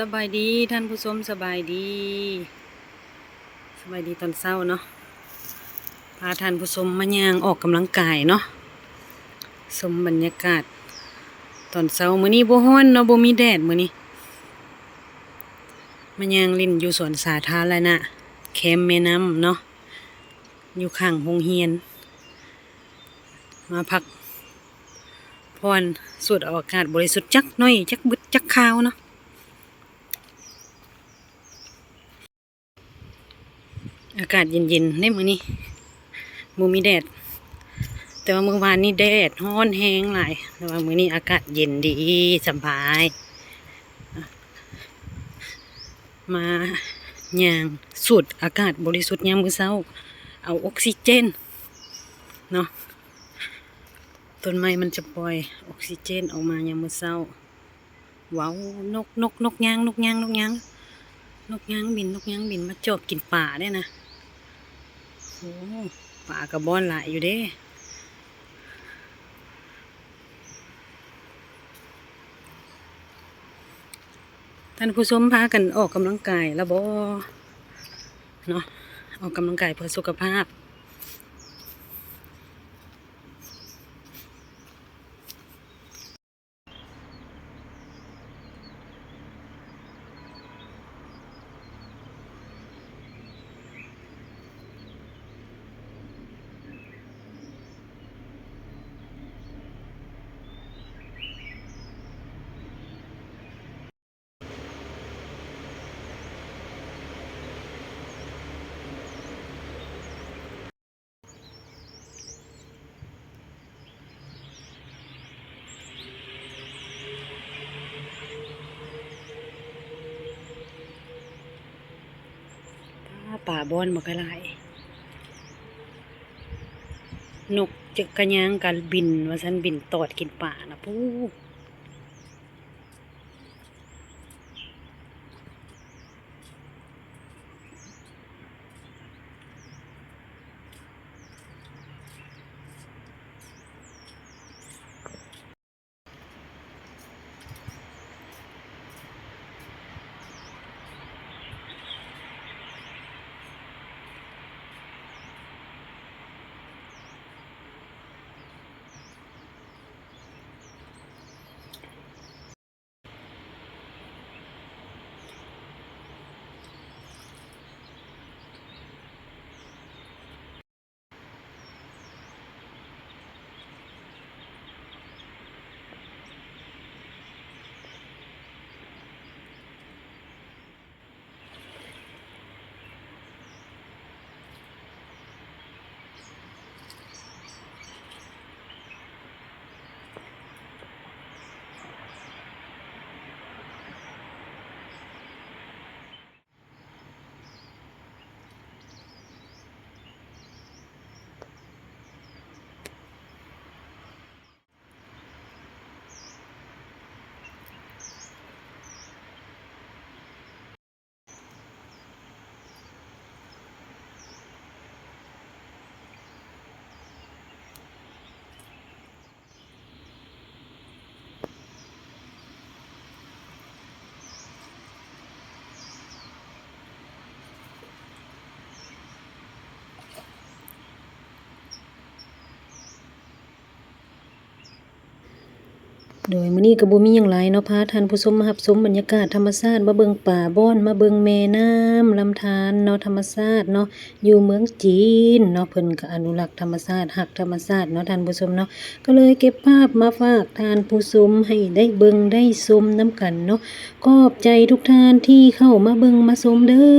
ສະບາຍດີທ່ານຜູ້ຊົມ ສະບາຍດີ ສະບາຍດີຕອນເຊົ້າເນາະ ພາທ່ານຜູ້ຊົມມາຍ່າງອອກກຳລັງກາຍເນາະ ຊົມບັນຍາກາດຕອນເຊົ້າ. ມື້ນີ້ບໍ່ຮ້ອນເນາະ ບໍ່ມີແດດມື້ນີ້ ມາຍ່າງຫຼິ້ນຢູ່ສວນສາທາລະນະ ແຄມແມ່ນ້ຳເນາະ ຢູ່ຂ້າງໂຮງຮຽນ ມາພັກຜ່ອນ ສູດເອົາອາກາດບໍລິສຸດຈັກໜ້ອຍ ຈັກບຶດຈັກຄາວເນາະ. ອາກາດເຢັນໆເດ້ມື້ນີ້ ບໍ່ມີແດດ ແຕ່ວ່າມື້ວານນີ້ແດດຮ້ອນແຮງຫຼາຍ ແຕ່ວ່າມື້ນີ້ອາກາດເຢັນດີ ສະບາຍ ມາຍ່າງສູດອາກາດບໍລິສຸດຍາມມື້ເຊົ້າ ເອົາອົກຊີເຈນເນາະ ຕົ້ນໄມ້ມັນຈະປ່ອຍອົກຊີເຈນອອກມາຍາມມື້ເຊົ້າ. ວ້າວ ນົກ ນົກ ນົກຍາງ ນົກຍາງ ນົກຍາງ ນົກຍາງບິນ ນົກຍາງບິນມາຈອບກິນປາເດ້ນະ. ໂອ້ ປາກະບ່ອນຫຼາຍຢູ່ເດ້. ທ່ານຜູ້ຊົມພາກັນອອກກຳລັງກາຍລະບໍ່ເນາະ ອອກກຳລັງກາຍເພື່ອສຸຂະພາບ. ປາ ປາບ່ອນບັກຫຼາຍ ນົກຈະກະຍາງກະບິນວ່າຊັ້ນ ບິນຕອດກິນປານະ ປູ້. ໂດຍ ມື້ນີ້ກໍບໍ່ມີຫຍັງຫຼາຍເນາະ ພາທ່ານຜູ້ຊົມມາຮັບຊົມບັນຍາກາດທຳມະຊາດ ມາເບິ່ງປາບ່ອນ ມາເບິ່ງແມ່ນ້ຳລຳທານເນາະ ທຳມະຊາດເນາະ ຢູ່ເມືອງຈີນເນາະ ເພິ່ນກໍອະນຸລັກທຳມະຊາດ ຮັກທຳມະຊາດເນາະ ທ່ານຜູ້ຊົມເນາະ ກໍເລີຍເກັບພາບມາຝາກທ່ານຜູ້ຊົມໃຫ້ໄດ້ເບິ່ງໄດ້ຊົມນຳກັນເນາະ. ຂອບໃຈທຸກທ່ານທີ່ເຂົ້າມາເບິ່ງມາຊົມເດີ.